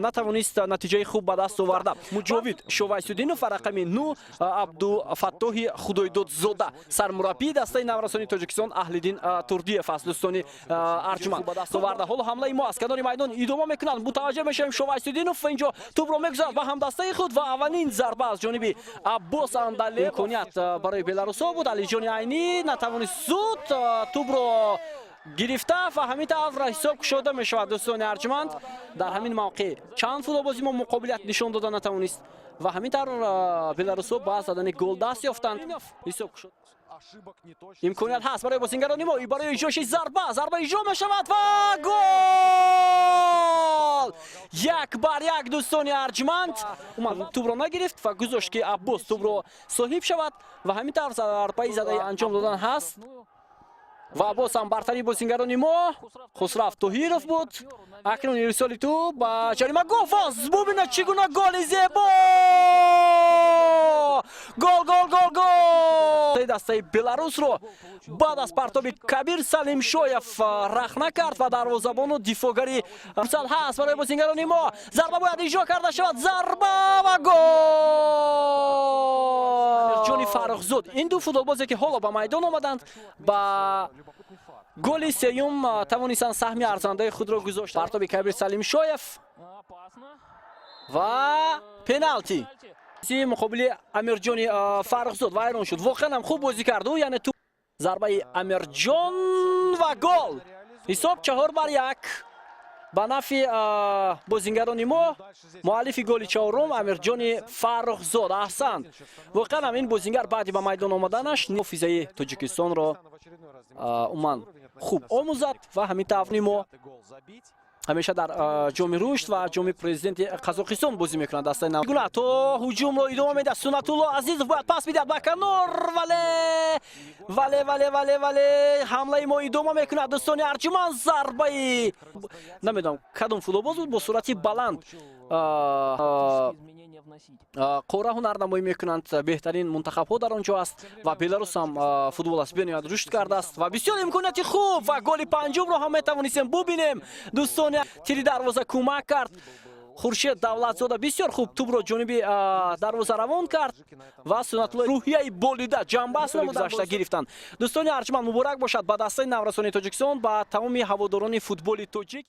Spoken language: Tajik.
Натавонист натиҷаи хуб ба даст оварда. Муҷовид Шовайсудинов ва рақами 9 Абдуфаттоҳи Худойдодзода. Сармураббии дастаи наврасони Тоҷикистон Аҳлиддин Турдиев аст, дӯстони арҷуманд. Ба даст оварда. Ҳоло ҳамлаи мо аз канори майдон идома мекунанд. Мутаваҷҷеҳ мешавем, Шовайсудинов инҷо тӯбро мегузарад ба ҳамдастаи худ ва аввалин зарба аз ҷониби Аббос Андале. Имконият барои беларусҳо буд. Алиҷони Айнӣ натавонист зуд тӯбро гирифта ва ҳамин тавр ҳисоб кушода мешавад, дӯстони арҷуманд. Дар ҳамин мавқеъ чанд футболбози мо муқобилият нишон дода натавонист ва ҳамин тавр беларусҳо ба задани гол даст ёфтанд. Ҳисоб кушод. Имконият ҳаст барои бозингарони мо барои иҷроши зарба. Зарба иҷро мешавад ва гол! 1-1, дӯстони арҷманд. Умад, тӯбро нагирифт ва гузошт, ки Аббос тӯбро соҳиб шавад ва ҳамин тавр зарбаи задаи анҷом додан ҳаст ва боз ҳам бартарии бозингарони мо. Хусрав Тоҳиров буд. Акнун ирсоли тӯб ба ҷаримагоҳ. Воз, бубинед, чӣ гуна голи зебо! Гол, гол, гол, гол! Дастаи Беларусро баъд аз партоби Кабир Салимшоев рахна кард ва дарвозабону дифоъгари. Фурсат ҳаст барои бозингарони мо. Зарба бояд иҷро карда шавад. Зарба ва гол! Ҷони Фаррухзод. Ин ду футболбозе, ки ҳоло ба майдон омаданд, ба голи сеюм тавонистанд саҳми арзандаи худро гузошт. Партоби Кабир Салимшоев ва пеналти муқобили Амирҷони Фаррухзод вайрон шуд. Воқеан ҳам хуб бозӣ кард ӯ, яъне ту зарбаи Амирҷон ва гол. Ҳисоб 4-1 ба нафъи бозингарони мо. Муаллифи голи чорум Амирҷони Фаррухзод. Аҳсан! Воқеан ҳам ин бозингар баъди ба майдон омаданаш ҳофизаи Тоҷикистонро умуман хуб омӯзад ва ҳамин тавр мо ҳамеша дар Ҷоми рушд ва Ҷоми Президенти Қазоқистон бозӣ мекунад дастаи нав. Гуна то ҳуҷумро идома медиҳад. Суннатулло Азизов бояд пас бидиҳад ба канор, вале, вале, вале, вале, вале ҳамлаи мо идома мекунад, дӯстони арҷуманд. Зарбаи намедонам кадом футболбоз буд, бо суръати баланд қора ҳунарнамоӣ мекунанд. Беҳтарин мунтахабҳо дар он ҷо аст ва Беларус ҳам футбол аст бениҳоят рушд кардааст ва бисёр имконияти хуб ва голи панҷумро ҳам метавонистем бубинем, дӯстони. Тири дарвоза кӯмак кард. Хуршед Давлатзода бисёр хуб тӯбро ҷониби дарвоза равон кард ва Суннатулло рӯҳияи болида ҷанбаст гузашта гирифтанд. Дӯстони арҷманд, муборак бошад ба дастаи наврасони Тоҷикистон, ба тамоми ҳаводорони футболи тоҷик.